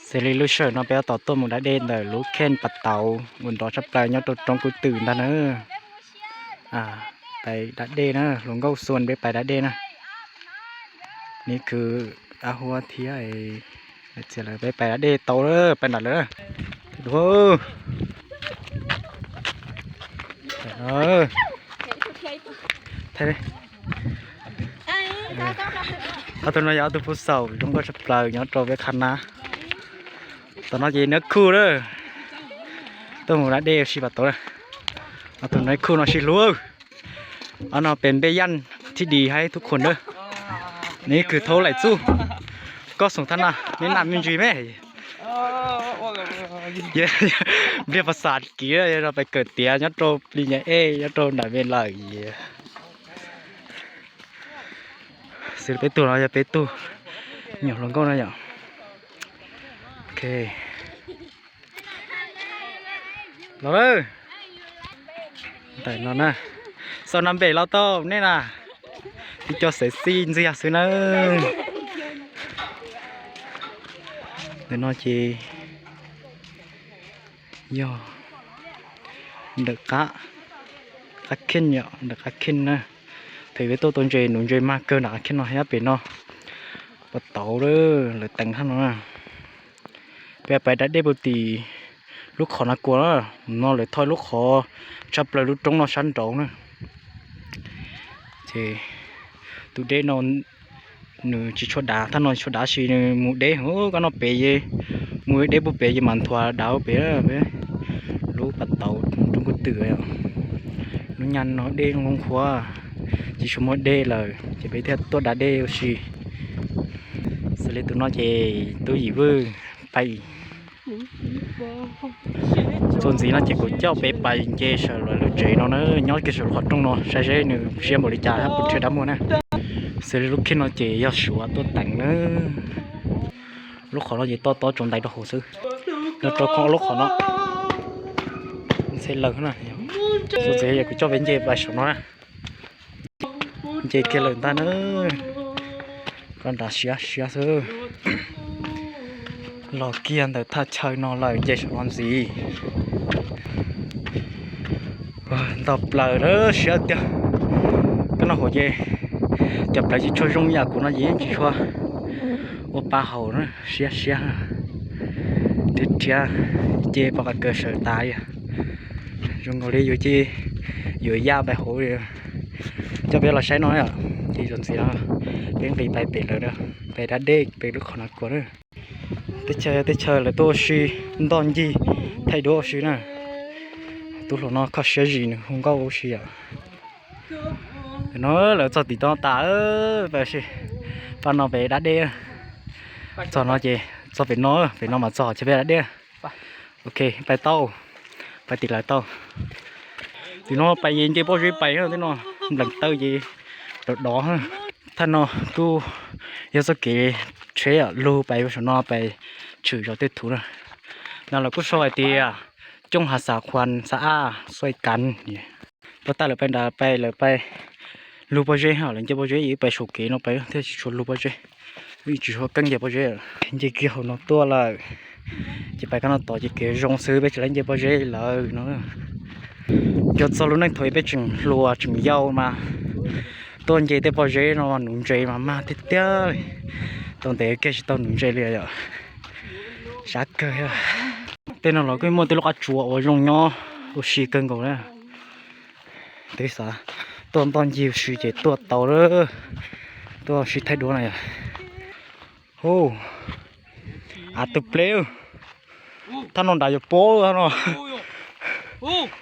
Xws li lub sij hawm no peb tab tom tuaj mus da dej ntawm lub kheej Pas Tauv uas nrov tshaj plaws nyob rau roob Kub Twm ntag na. Pais da dej na, hluas nkauj xua peb pais da dej na. Ni khwv ab huab thiab, txiv lawv peb pais da dej tau lawm, pais nram lawm. Ob tug no yog ob tug pub xaum zoo nkauj tshaj plaws nyob rau peb qhab nab. Tam no ces neb khuj lawm, tuaj mus da dej ua si Pas Tauv. Ob tug no khuj no sib hlub. Ob no pes npe yaj thib dis haib tub khuam na. Neb khwv thaub laim txuj, koj xoom thab na, neb nam me ntsis me. Npliag pas xav kiv yog pais kawm tiav nyob rau plis nyas ej nyob rau nram me lawm. Xws li peb tug no yog peb tug nyuam hluas nkauj na yom. Ok, los lawm. Ntawm no na, xaum nam npem los tau nej na. Tib co xev xij ntxiag xwb na. Ntawm no ces yog ntawm qab, qab kheej yom, ntawm qab kheej na. Thaum peb tuaj tau ntses, nuv ntses mag kawg nram qab kheej no thiab pem no. Pas Tauv lawm, lawv teev thaj no na. Peb pais da dej puag tim lub qhov na kua na, no lawv thoj lub qhov tshaj plaws lub roob no sab nraud na. Ces tus dej no nws tsis tshua dav, thaj no tsis tshua dav sis nws mus deb, koj noj pem ces mus deb puag pem ces mam nthuav dav pem. Lub Pas Tauv roob Kub Twm, lub nyab no dej zoo nkauj qhuav, tsis tshua muaj dej lawm ces peb thiaj tuaj da dej ua si. Xws li tus no ces Tub Yim Vwj pais. Txuas ntxiv no ces kuv coj peb pais nce saum lawv lub tsev no na, nyob kiag saum lub qhov rooj no saib seb nws siab npaum li cas thiab puas tshiab dab muag na. Xws li lub khej no ces yog Suav tuaj teev na. Lub qhov no ces toj tob tsaus ntais rau hauv xwb, no rau koj lub qhov no. Ntxhe lawg na, txuas ntxiv yog kuv coj peb nce pais saum no na. Nce kiag lawm ntag na. Koj nrad siab siab xwb. Los kiag ntawm thaj chaw no lawm nce saum no ntxiv. Ntog plaws siab tiag. Koj noj hauv ces cov plawv tsis tshua zoo yam kuv no ces yeej tsis tshua ua pa haus na, siab siab. Rhiab rhiab, nce pom qab kaw sawv tas li. Zoo nkaus li yuav cia yuav ya pais hauv li. Coj peb los saib no, ces txuas ntxiv no peb nqis pais pem lawm, pais da dej pem lub qhov no kua na. Teb chaws yog teb chaws lawv tuaj ua si, ntoj ncig, thaij duab ua si na. Tub hluas no kho siab zis nws hu nkauj ua si yom. No lawv txog tim no tas, pab no pem da dej. Txog no ces txog pem no, pem no mas txog ces peb da dej. Ok, pais tau, pais tim lawv tau. Tim no pais nce pob zeb pais, tej no nplees taw ces dov dov. Thaj no kuj yog txoj kev tsheb lug pais saum no pais tshwm zos tej thuv na. No lawv kuj sau hais tias cooj hav xav khuas xav aj xuaij kav. Pab tag lawv pais nrad pais lawv pais lug pob zeb, lawv nce pob zeb, pais saum kev no pais thiaj tsis tshua lug pob zeb, tsis tshua keeb nce pob zeb. Nce kiag hauv no tuaj lawm, ces pais kab no tod ces kev zoo xwb, peb tsis laib nce pob zeb lawm no. Yog txog lub neej thaum peb tseem hluas tseem yau mas tuaj nce tej pob zeb no nuv ntses mas mag tiag tiag li. Tau ntev kiag tsis tau nuv ntses li yom. Sab kawg. Tej no los kuj muaj tej lub qab tsuas uas zoo nyob ua si kawg nkaus na. Twb xav tuaj ntoj ncig ua si ces tuaj tau, tuaj ua si thaij duab na. Hu, av tw pleb. Thaj no nrad yuav pob no.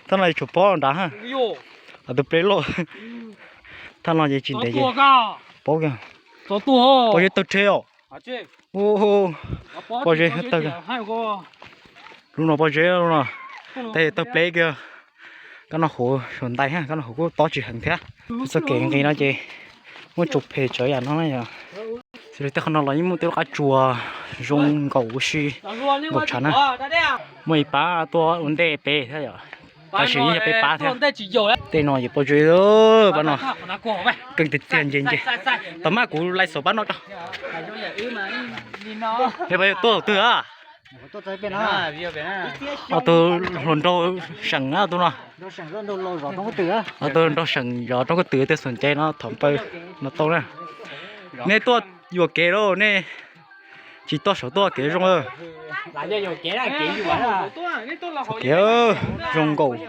Thaj no yuav tsum pob nrad. Av tw pleb loj. Thaj no ces tsis ntev ces pob kiag. Pob zeb tawg rhe os. Pob zeb tawg. Lub no pob zeb no, tej tawg pleb kiag. Kab noj huv suav ntais, kab noj huv kuj tob tsis heev thiab. Txoj kev nqis no ces muaj tsoom phem tsawv yam no na yom. Xws li tej qhov no los yeej muaj tej lub qab tsuas zoo nkaus ua si nkaus tshav na. Muaj ib pab tuaj ua ntej peb thiab yom. Tab sis yeej yog peb pab thiab. Tej no yog pob zeb, pab no keej tiag tiag nce nce. Tau maj kuv laij xaus pab no tso. Yog pab tuaj twg a? Ob tug hluas nraug seem na tus no. Ob tug nraug seem zov roob kub twm tej xum nce no thaum npawg no tau na. Nej tuaj yuam kev lauj, nej tsis tuaj saum tuaj kev zoo. Kev zoo nkaus.